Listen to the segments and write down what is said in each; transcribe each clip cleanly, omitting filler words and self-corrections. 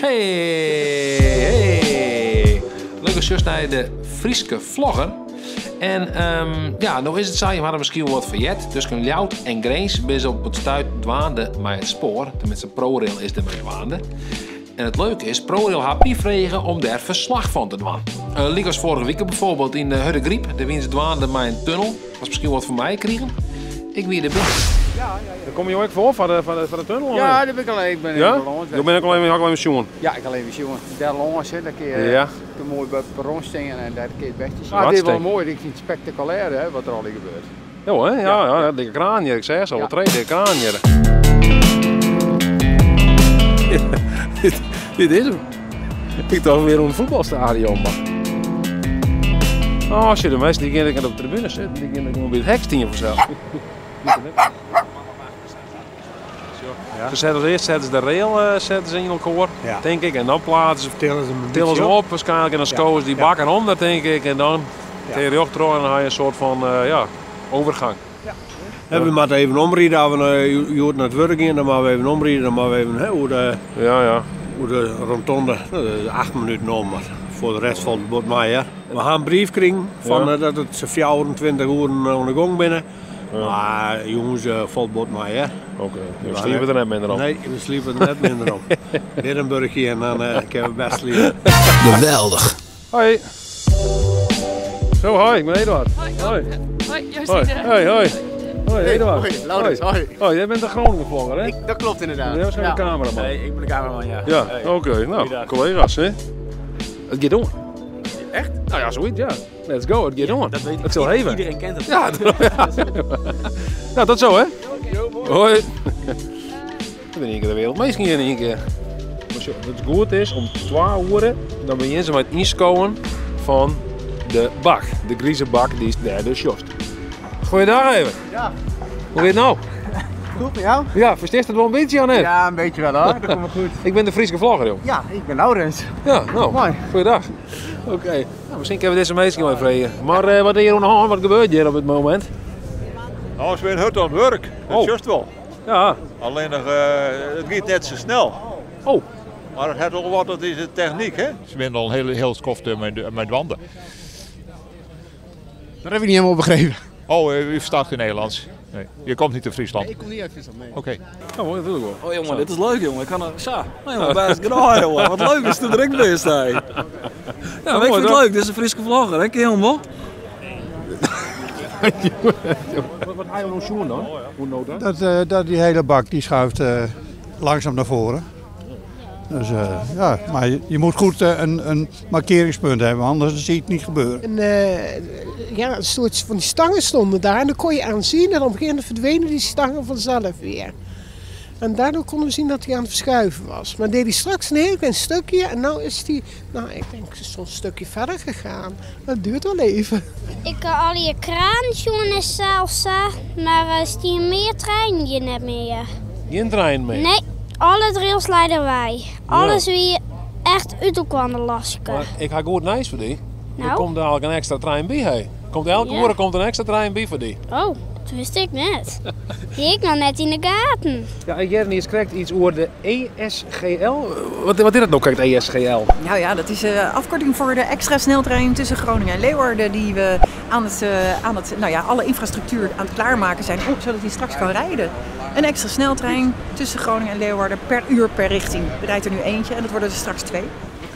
Hey, hey. Leuk as sjochst nei de Fryske vlogger. En ja, no is it sa, jim hawwe der miskien wol wat fan heard. Tusken Ljouwert en Grins binne se op it stuit dwaande mei it spoar. Tenminste, ProRail is dermei dwaande. En it leuke is, ProRail hat my frege om dêr ferslach fan te dwaan. Lykas foarige wike bijvoorbeeld yn Hurdegaryp, dêr wiene se dwaande mei in tunnel. Hast miskien wat fan my krigen. Ik wie derby. Dêr komme jo ek foar, foar de tunnel? Ja, dêr bin ik al even. Ben ja? Jo binne ek al even, al even sjoen? Ja, ik al even sjoen. Dêr lâns, hè, dêr kun je ja. moai by it perron stean en dêr kun je it bêste sjen. Het is wol moai, ik fyn it spektakulêr hè, wat der al gebeurt. Ja, hè? Ja, ja, ja, dikke kraan hjir. Ik seach al, trije dikke kraan hjir. Dit is hem. Ik tocht wer oan it fuotbalstadion, mar. Oh, sjoch, de minsken dy gean ek net op de tribune sitten, dy gean gewoan by it hek stean fansels. Ze zetten als eerst zetten ze de rail zetten ze in elkaar, denk ik. En dan plaatsen ze, Tillen ze hem een tillen ze beetje op waarschijnlijk. En dan skowen ze die bakken onder, denk ik. En dan kun je rjocht en dan heb je een soort van ja, overgang. Ja, we moeten even omriden als we naar, naar het werk gaan, dan moeten we even omriden, dan moeten we even hè, hoe de, hoe de rotonde, nou, dat is 8 minuten om, maar voor de rest valt het bot mee. Hè. We gaan een brief krijgen van dat it 24 uur oan de gong binne. Mar jonges, falt bot mei, hè. Oké, we sliepe der net minder om. Nee, we sliepe der net minder om. Weer in burchje en dan kunnen we best sliepe. Geweldig. Hoi. Zo, hoi, ik ben Eduard. Hoi. Hoi. Hoi, Joost. Hoi, hoi, hoi. Hoi, Eduard. Hoi, Laurens, hoi. Oh, jij bent de Groningen vlogger, hè? Dat klopt inderdaad. Jij waarschijnlijk de cameraman. Nee, ik ben de cameraman, ja. Ja, oké. Nou, Goeiedag. collega's, hè? It giet oan. Echt? Nou ja, soiets, ja. Let's go, it giet oan. Dat weet It sil even. Iedereen kent het. Ja, ja. Nou, tot zo, hè? Hoi. Ik ben in één keer de wereld misschien in één keer. Maar zo, het goed is om 2 uur, dan beginnen ze met het inskowen van de bak. De grieze bak die is daar dus juist. Goeiedag even. Ja. Hoe gaat het nou? Goed met jou? Ja, versteest het wel een beetje aan, hè? Ja, een beetje wel hoor. Dat komt wel goed. Ik ben de Friese vlogger, joh. Ja, ik ben Laurens. Ja, nou, Mooi. Goeiedag. Oké, nou, misschien kunnen we deze meisje wel even vragen. Maar wat is hier aan de hand? Wat gebeurt hier op het moment? Nou, ze zijn hard aan het werk. Dat Oh. is juist wel. Ja. Alleen nog, het gaat net zo snel. Oh. Maar het heeft al wat, dat is de techniek, hè? Ze winnen al een hele, heel skoft met wanden. Dat heb ik niet helemaal begrepen. Oh, u verstaat geen Nederlands. Nee. Je komt niet uit Friesland. Ik kom niet uit Friesland, nee. Oké. Ja, mooi natuurlijk wel. Oh jongen, dit is leuk jongen. Ik kan er... Zo, nou, jongen, best gedaan jongen. Wat leuk is de drinkbeest, hè. Ja, maar ik mooi, vind het toch? leuk. Dit is een Friese vlogger, hè? Ken je hem wel? Wat ga je nou doen dan? Hoe nou dan? Dat die hele bak die schuift langzaam naar voren. Dus, ja, maar je moet goed een markeringspunt hebben, anders zie je het niet gebeuren. En, ja, een soort van die stangen stonden daar en daar kon je aan zien. En op een gegeven moment verdwenen die stangen vanzelf weer. En daardoor konden we zien dat hij aan het verschuiven was. Maar deed hij straks een heel klein stukje en nu is hij, nou ik denk zo'n stukje verder gegaan. Dat duurt wel even. Ik kan al je kraan sjoen en salsa, maar er staan meer treinen hier net meer. Geen trein meer? Nee, alle rails leiden wij. Alles wie echt uit elkaar lastig. Maar ik ga goed nice voor die. Nou? Er komt dadelijk een extra trein bij, hè. Komt elke Ja. uur komt een extra trein bij voor die. Oh, dat wist ik net. Die ik nog net in de gaten. Ja, ik heb niet eens iets over de ESGL. Wat is dat nou, kijk, het ESGL? Nou ja, dat is de afkorting voor de extra sneltrein tussen Groningen en Leeuwarden. Die we aan het, nou ja, alle infrastructuur aan het klaarmaken zijn, zodat die straks kan rijden. Een extra sneltrein tussen Groningen en Leeuwarden per uur per richting. Er rijdt er nu eentje en dat worden er straks 2.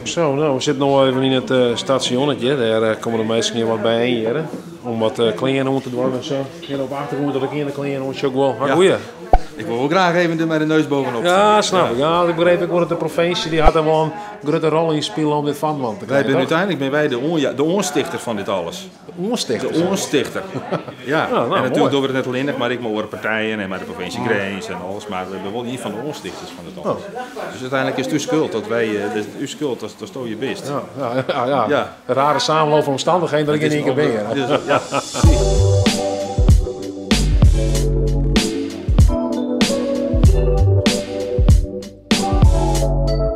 Zo, nou, we zitten nog even in het stationnetje. Daar komen de mensen hier wat bijeen hier, hè? Om wat kleren om te doen en zo. Hier op achtergrond dat ik in de kleren om ook wel. Maar Ja. goeie. Ik wil wel graag even met de neus bovenop Ja, staan. snap ik. Ja, ik begreep ik dat de provincie die had er wel een grote rol in spelen om dit van te Wij krijgen, zijn toch? uiteindelijk ben wij de oorstichter van dit alles. De oorstichter? De oorstichter. Ja. Ja, nou, en natuurlijk mooi. doen we het net alleen nog, maar ik met partijen en met de provincie Grins en alles. Maar we hebben wel een van de oorstichters van het alles. Oh. Dus uiteindelijk is het uw schuld dat wij, dus uw schuld, dat is je best. Ja, ja, ja, ja. Ja. Een rare samenloop van omstandigheden dat ik in Het één is keer ben. een hè. dus, ja, precies.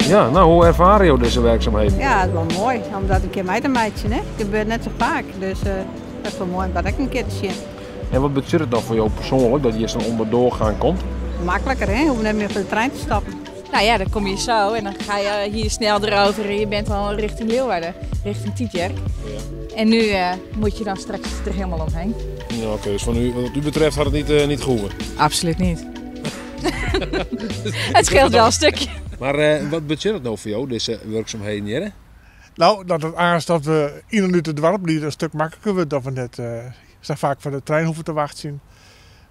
Ja, nou, hoe ervaar je deze werkzaamheden? Ja, het is wel mooi om dat een keer mee te maken. Hè? Het gebeurt net zo vaak, dus dat is wel mooi om dat ook een keer te zien. En wat betekent het dan voor jou persoonlijk dat je zo'n onderdoorgang komt? Makkelijker, hè? Je hoeft net meer voor de trein te stappen. Nou ja, dan kom je zo en dan ga je hier snel erover en je bent al richting Leeuwarden, richting Tietjerk. Ja. En nu uh, moet je dan straks er helemaal omheen. Ja, oké. Okay. Dus van u, wat u betreft had het niet, uh, niet gehoeven? Absoluut niet. het scheelt wel een stukje. Maar uh, wat betekent het nou voor jou, deze werkzaamheden hier? Nou, dat het aanst dat we in een het dorp niet een stuk makkelijker wordt. Dat we net zo vaak voor de trein hoeven te wachten.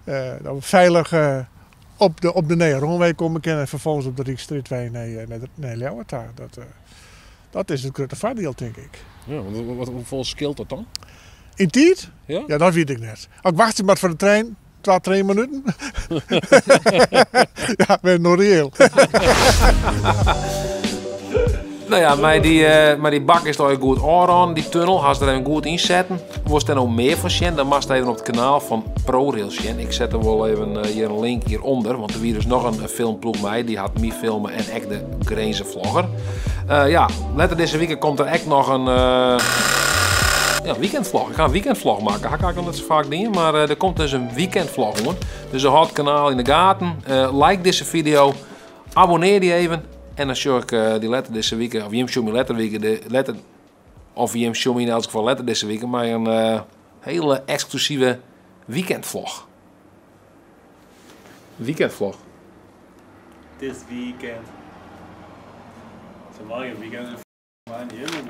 Uh, dat we veilig uh, op de, op de Nederrondweg komen kunnen en vervolgens op de Rijksstraatweg naar, naar, naar Ljouwert. Dat, dat is het grote voordeel, denk ik. Ja, want wat, hoeveel scheelt dat dan? In tijd? Ja? Ja, dat weet ik net. Ik wacht maar voor de trein, 2, 3 minuten. ja, ben nog reëel. Nou ja, maar die, maar die bak is toch goed aan, die tunnel. Als er even goed inzetten. Wordt er nog meer van zien, dan mag je even op het kanaal van ProRail zien. Ik zet er wel even uh, hier een link hieronder, want er was dus nog een filmploeg mij. Die had mij filmen en echt de Grenze vlogger. Uh, ja, later deze week komt er echt nog een ja, weekendvlog. Ik ga een weekendvlog maken. Ga ik eigenlijk nog net zo vaak dingen, maar er komt dus een weekendvlog hoor. Dus houd het kanaal in de gaten. Like deze video. Abonneer die even. En dan show ik uh, die letter deze week, of Jim show me letter week, de letter, of Jim show me in elk geval letter deze week, maar een uh, hele exclusieve weekendvlog. Weekendvlog. Het is weekend. Het is een geen weekend.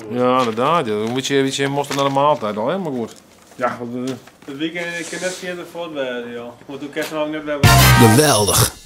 Ja, inderdaad. Ja. Dan moet je, weet je, moest naar de maaltijd al, hè? Maar goed. Ja, wat, Het weekend, ik kan net verkeerd voort joh. Want toen kerst nog net Geweldig.